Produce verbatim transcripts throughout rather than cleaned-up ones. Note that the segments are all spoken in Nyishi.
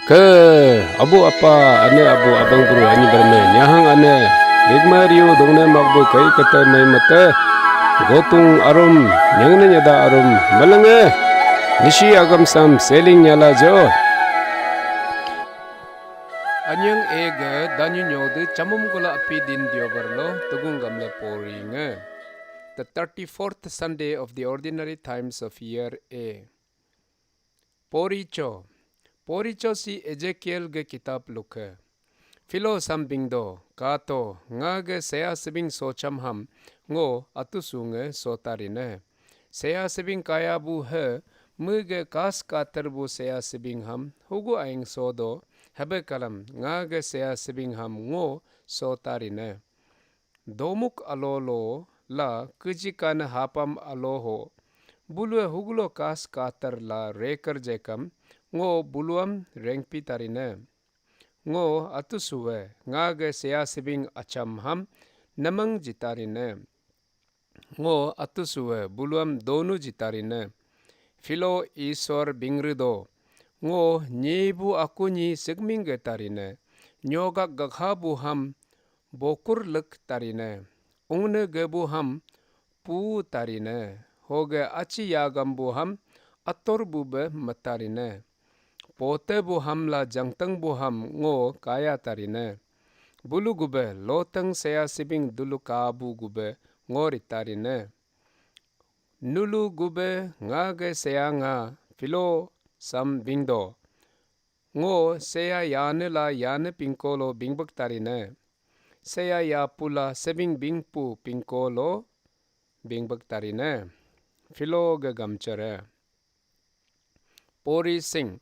Ke abu apa, ane abu, abang buru, anyi berme, nyahang ane, rigma riu dongne magbu kai kete mai mete, gotung arum, nyangne nyada arum, melenge, nisi agam sam seling nyala jo. Anyang ege danyu nyode chamum gula api din diobar lo tegung gamle pori nge. The thirty-fourth Sunday of the ordinary times of year A. Poricho. Poricho si Ezekiel ge kitab luke. Philo sambing do, kato, nga ge seya sebing socham ham, ngo atusu nge sotarine. Seya sebing kaya bu he, me ge kas kater bu seya sebing ham, hugu aing sodo, hebe kalam, nga ge seya sebing ham ngo sotarine. Domuk alo lo la kejikan hapam alo ho. Bulue hugulo kas kater la reker jekam ngo buluam rengpi tarine. Ngo atusue nga ge seya sebing acham ham nemeng jitarine. Ngo atusue buluam donu jitarine. Philo Isor bingrido. Ngo nyebu aku nyi segming ge tarine. Nyogak gakha bu ham bokur lek tarine. Ungne gebu ham pu tarine. Hoge achi yagam bu ham ator bu be metarine. Pote bu ham la jangteng bu ham ngo kaya tarine. Bulu gube loteng seya sibing dulu kabu gube ngo ritarine. Nulu gube nga ge seya nga Philo sam bingdo. Ngo seya yane la yane pingko lo bingbek tarine. Seya yapu la sebing bingpu pingko lo bingbek tarine. Philo ge gamchere. Pori sing.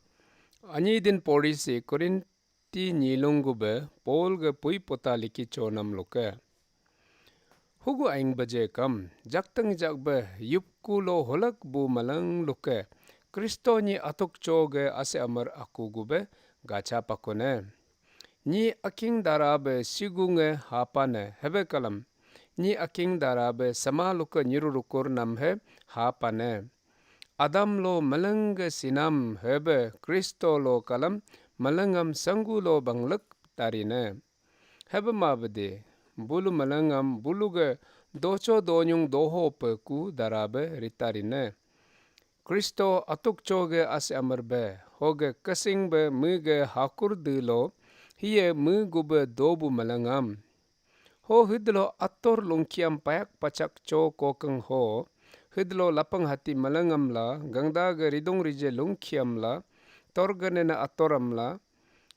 Anyi din pori si Korinti nyilung gube Paul ge pui pota liki chonam luke. Hugu aing baje kam, jakteng jakbe, yupku lo holak bu malang luke, Kristo nyi atuk cho ge ase amar aku gube gacha pakune. Nyi aking dara be sigu nge hapane hebe kalam, nyi aking dara be sama luke nyiru rukur nam he hapane. Adam lo malang ge sinam hebe Kristo lo kalam malangam sanggu lo banglek tarine. Hebe mabede, bulu malangam bulu ge docho donyung doho peku darabe ritarine. Kristo atuk cho ge ase amar be, hoge kesing be me ge hakur de lo, hiye me gube dobu malangam. Ho hidlo ator lungkiam payak pachak cho kokeng ho, hidlo lapang hati malangam la, gangda ge ridung rije lungkiam la, torganena atoram la,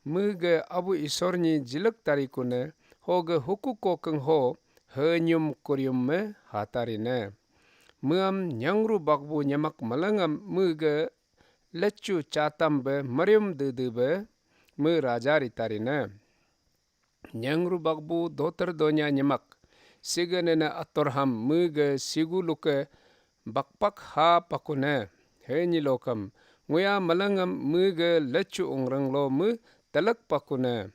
me ge abu Isor nyi jilek tarikune, hoge huku kokeng ho, henyum kurium me hatarine. Meam nyangru bakbu nyemak malangam me ge lechu chatam be marium dede be me raja ritarine. Nyangru bakbu doter donya nyemak. Siga nene ator ham me ge sigu luke bakpak ha pakune. He nyi lokam. Nguya malangam me ge lechu ungrang lo me telek pakune.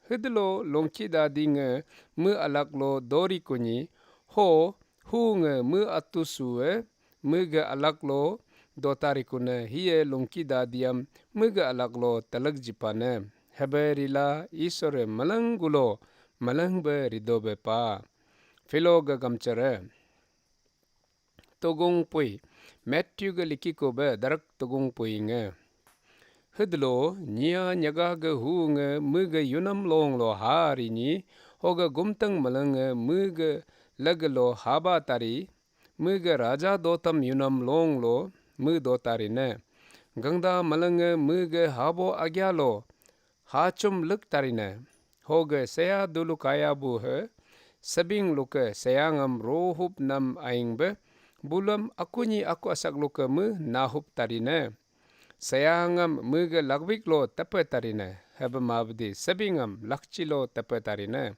Hidlo longki dadi nge me alak lo dori kunyi. Ho hu nge me atusu e me ge alak lo dotari kune hiye longki dadiam me ge alak lo telek jipane. Hebe rila Isore malang gulo malang be rido be pa. Philo ge gamchere. Tugung pui. Matthew ge liki ko be darak tugung pui nge. Hidlo nyia nyaga ge hu nge me ge yunam long lo ha ri nyi, hoge gumtang malang nge me ge lege lo haba tari, me ge raja dotam yunam long lo me dotari ne. Gangda malang nge me ge habo agya lo hachum lek tarine. Hoge seya dulu kaya bu he, sebing luke seyangam rohup nam aing be, bulam akunyi aku asak luke me nahup tarine. Seyangam me ge lagbik lo tepe tarine, hebe mabdi sebingam lakchi lo tepe tarine.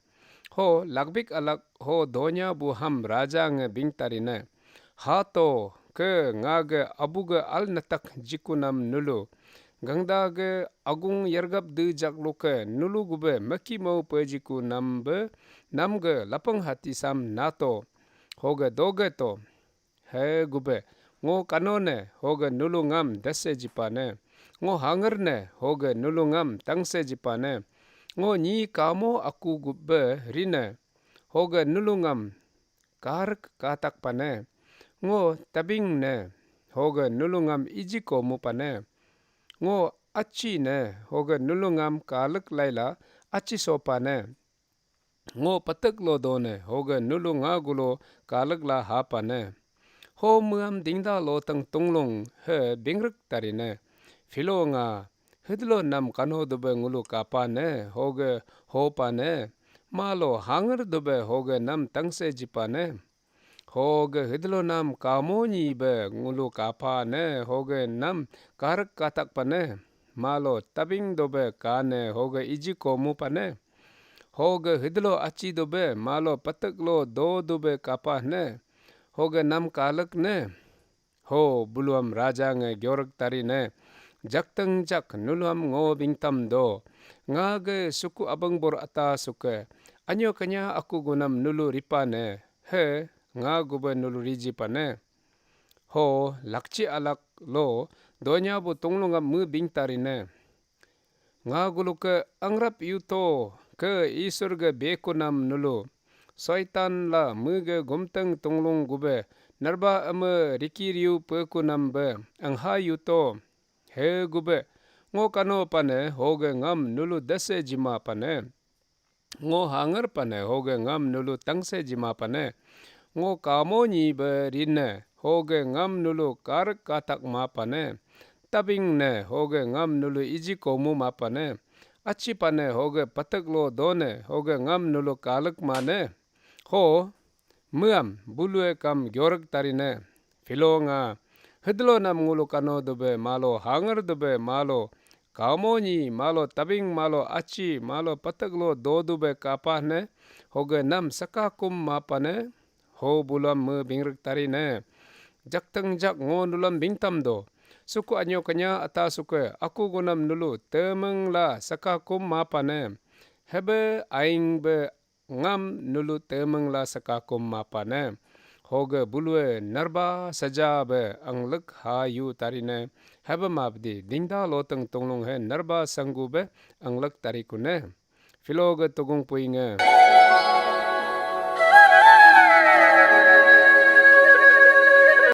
Ho lagbik alak ho donya bu ham raja nge bing tarine. Hato ke nga ge abu ge al netak jiku nam nulu. Gangda ge agung yergap de jak luke nulu gube meki mau pejiku nam be nam ge lapang hati sam nato. Hoge doge to. He gube ngo kanone hoge nulu ngam dese jipane. Ngo hangar ne, hoge nulu ngam tangse jipane. Ngo nyi kamo aku gubbe rine, hoge nulu ngam karak katak pane. Ngo tabing ne, hoge nulu ngam iji komu pane. Ngo achi ne, hoge nulu ngam kalak laila achi sopane. Ngo patak lo done, hoge nulu nga gulo kalak la hapane. Ho muam dingda lo tang tunglung he bingrik tarine. Filo nga, hidlo nam kano dube ngulu kapane, hoge hopane. Malo hangar dube hoge nam tangse jipane. Hoge hidlo nam kamo nyi be ngulu kapa ne, hoge nam karak katak pane. Malo tabing dobe kane, hoge iji komu pane. Hoge hidlo achi dobe, malo patak lo do dobe kapa ne. Hoge nam kalak ne. Ho buluam raja nge gyorek tari ne. Jakteng jak nuluam ngo bingtam do. Nga ge suku abang bor ata suke. Anyo kenya aku gunam nulu ripa ne. He, nga gube nulu riji pane. Ho, lakchi alak lo, donya bu tunglungam me bingtarine. Nga guluke angrap yuto, ke Isur ge bekunam nulu. Soitan la me ge gumteng tunglung gube, narba ame riki riu pekunam be, angha yuto. He gube, ngo kano pane, hoge ngam nulu dase jima pane. Ngo hangar pane, hoge ngam nulu tangse jima pane. Ngo kamo nyi be rine, hoge ngam nulu karak katak ma pane. Tabing ne, hoge ngam nulu iji komu ma pane. Achi pane, hoge patak lo done, hoge ngam nulu kalak mane. Ho, meam, bulue kam gyorek tarine. Filo nga, hidlo nam ngulu kano dube malo, hangar dube malo, kamo nyi malo, tabing malo, achi malo, patak lo do dube kapah ne, hoge nam saka kum mapa ne, ho bulam me bingrik tari ne. Jakteng jak ngo nulam bingtam do. Suku anyo kenya ata suke, aku gunam nulu, temeng la saka kum mapa ne. Hebe aing be ngam nulu temeng la saka kum mapa ne. Hoge bulue narba saja be anglek ha yu tari ne. Hebe mabdi dingda loteng tunglung he narba sanggu be anglek tari kune. Filo ge tugung pui nge.